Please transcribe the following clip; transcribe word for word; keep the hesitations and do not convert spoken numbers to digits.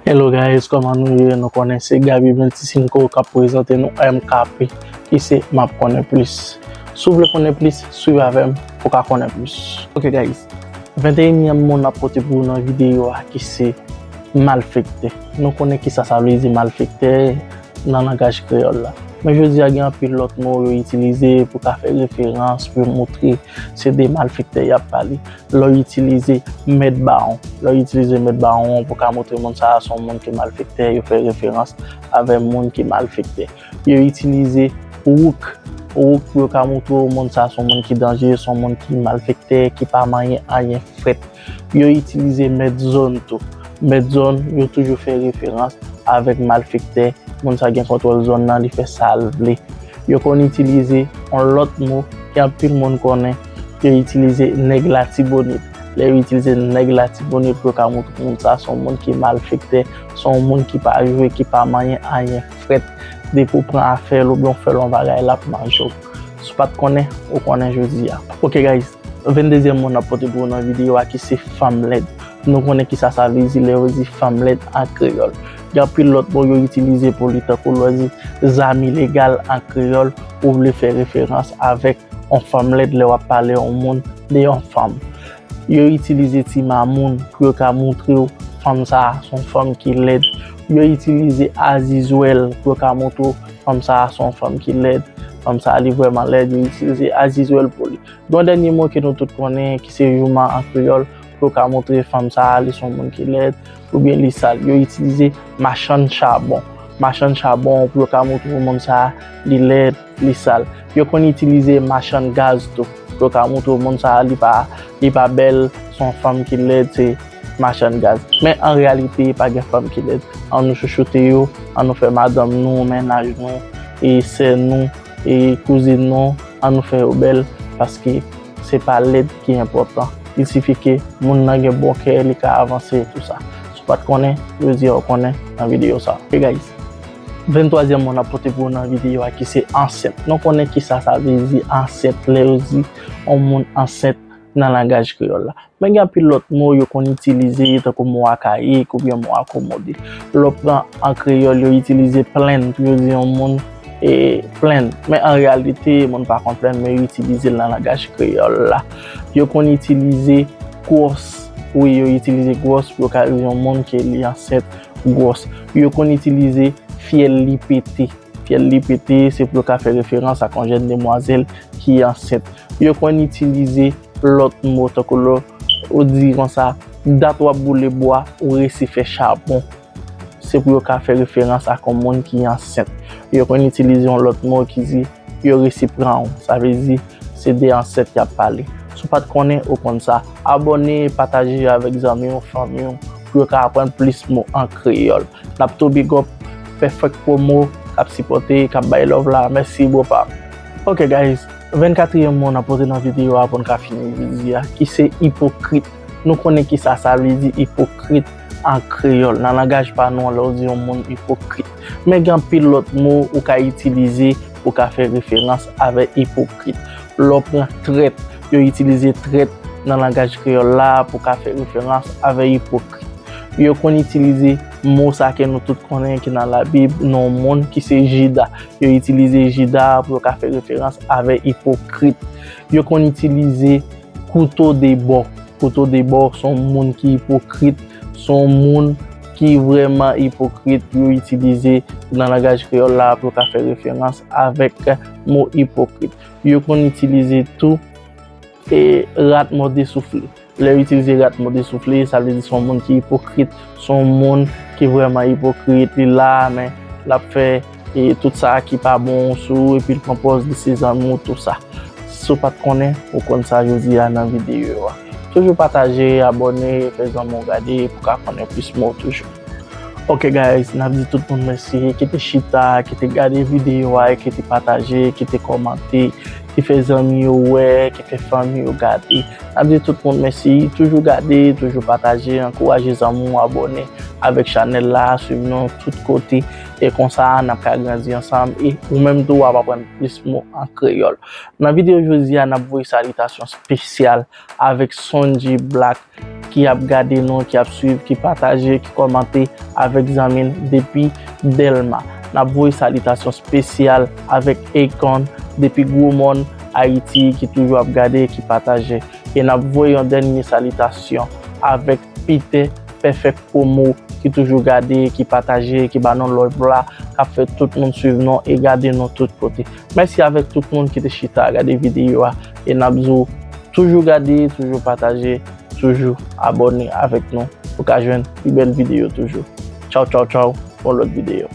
Hello guys, kòman nou ye? Nou konnen se Gaby Multicinco k ap prezante nou M K P, ki se M ap konnen plis. Si w vle konnen plis, swiv avè m pou w ka konnen plis. Ok guys, venteyinyèm mo n ap pote pou nou nan videyo a ki se malfektè. Nou konnen kisa sa vle di malfektè nan langaj kreyòl la. Men jodi a gen anpil lòt mo yo itilize pou ka fè referans, pou yo montre se de malfektè y ap pale. Lè w itilize mèt bawon. Lè w itilize mèt bawon pou ka montre moun sa a se yon moun ki malfektè, yo fè referans avè moun ki malfektè. Yo itilize wouk. Wouk pou yo ka montre w moun sa a se yon moun ki danje, se yon moun ki malfektè, ki pa manyen anyen frèt. Yo itilize mèt zòn tou. Mèt zòn, yo toujou fè referans avèk malfektè. Moun sa gen kontwòl zòn nan, li fè sa l vle. Yo konn itilize yon lòt mo ke anpil moun konnen, yo itilize nèg Latibonit. Lè yo itilize nèg Latibonit pou yo ka montre moun sa se yon moun ki malfektè, se yon moun ki pa jwe, ki pa manyen anyen frèt. Depi w pran afè l oubyen w fè l yon bagay, l ap manje w. Si w pa t konnen, ou konnen jodi a. Ok guys, venndezyèm mo n ap pote pou ou nan videyo a ki se fanm lèd. Nou konnen kisa sa vle di lè yo di fanm lèd an kreyòl. Gen anpil lòt mo yo itilize pou li, tankou lè yo di zam ilegal an kreyòl, ou vle fè referans avèk yon fanm lèd lè w ap pale yon moun de yon fanm. Yo itilize ti mamoun pou yo ka montre w fanm sa a se yon fanm ki lèd. Yo itilize azizwèl pou yo ka montre w fanm sa a se yon fanm ki lèd. Fanm sa a li vrèman lèd, yo itilize azizwèl pou li. Gen yon dènye mo ke nou tout konnen ki se jouman an kreyòl, pou yo ka montre fanm sa a li se yon moun ki lèd oubyen li sal. Yo itilize machann chabon. Machann chabon pou yo ka montre moun sa a li lèd, li sal. Yo konn itilize machann gaz tou pou yo ka montre moun sa a li pa, li pa bèl, se yon fanm ki lèd, se machann gaz. Men an reyalite, pa gen fanm ki lèd. An nou chouchoute yo, an nou fè madanm nou, mennaj nou, e sè nou, e kouzin nou, an nou fè yo bèl, paske se pa lèd ki enpòtan. Il sifi ke moun nan gen bon kè, li ka avanse e tou sa. Si w pa t konnen, jodi a w konnen nan videyo sa. Ok guys, venntwazyèm mo n ap pote pou ou nan videyo a ki se ansent. Nou konnen kisa sa vle di ansent lè yo di yon moun ansent nan langaj kreyòl la. Men gen anpil lòt mo yo konn itilize, tankou mo akayik oubyen mo akomode. Lè w pran an kreyòl, yo itilize plenn pou yo di yon moun e, plenn. Men an reyalite, moun pa konn plenn, men yo itilize l nan langaj kreyòl la. Yo konn itilize gwòs. Wi, yo itilize gwòs pou yo ka di yon moun ke li ansent gwòs. Yo konn itilize fyèl li pete. Fyèl li pete, se pou yo ka fè referans ak yon jèn demwazèl ki ansent. Yo konn itilize lòt mo, tankou lè w di konsa, dat w ap boule bwa, ou resi fè chabon. Se pou yo ka fè referans ak yon moun ki ansent. Yo konn itilize yon lòt mo ki di, yo resi pran w. Sa vle di, se de ansent y ap pale. Si w pa t konnen, ou konn sa. Abòne, pataje avèk zanmi w, fanmi w, pou yo ka aprann plis mo an kreyòl. N ap tou big up Perfect Promo k ap sipòte, k ap bay love la. Mèsi, bro pa m. Ok, guys, vennkatriyèm mo n ap pote nan videyo a pou n ka fini jodi a, ki se ipokrit. Nou konnen kisa sa vle di ipokrit an kreyòl. Nan langaj pa nou an, lè w di yon moun ipokrit. Men gen anpil lòt mo ou ka itilize pou ka fè referans avè ipokrit. Lè w pran trèt, yo itilize trèt nan langaj kreyòl la pou ka fè referans avè ipokrit. Yo konn itilize mo sa ke nou tout konnen ki nan Labib, non moun ki se Jida. Yo itilize Jida pou yo ka fè referans avè ipokrit. Yo konn itilize kouto de bò. Kouto de bò, se yon moun ki ipokrit, se yon moun ki vrèman ipokrit, yo itilize nan langaj kreyòl la pou yo ka fè referans avèk mo ipokrit. Yo konn itilize tou e rat mòde soufle. Lè yo itilize rat mòde soufle, sa vle di se yon moun ki ipokrit, se yon moun ki vrèman ipokrit, li la, men l ap fè e tout sa ki pa bon sou ou, epi l pran pòz li se zanmi w, tou sa. Si w pa t konnen, ou konn sa jodi a nan videyo a. Toujou pataje, abòne, fè zanmi w gade pou ka konnen plis mo toujou. Ok guys, n ap di tout moun mèsi ki te chita, ki te gade videyo a, ki te pataje, ki te kòmante, ki fè zanmi yo wè, ki fè fanmi yo gade. N ap di tout moun mèsi, toujou gade, toujou pataje, ankouraje zanmi w abòne. avèk chanèl la, swiv nou tout kote, e konsa n ap ka grandi ansanm, e ou menm tou w ap aprann plis mo an kreyòl. Nan videyo jodi a, n ap voye salitasyon espesyal avèk Sonji Black ki ap gade nou, ki ap swiv, ki pataje, ki kòmante avèk zanmi l depi Dèlma. N ap voye salitasyon espesyal avèk Akon depi Gwomòn, Ayiti, ki toujou ap gade, ki pataje. E n ap voye yon dènye salitasyon avèk Pite Pèfèk Pwomo, ki toujou gade, ki pataje, ki ba nou love la, k ap fè tout moun swiv nou e gade nou tout kote. Mèsi avèk tout moun ki te chita gade videyo a. E n ap di w toujou gade, toujou pataje, toujou abòne avèk nou pou ka jwenn pi bèl videyo toujou. Tchaw, tchaw, tchaw, yon lòt videyo.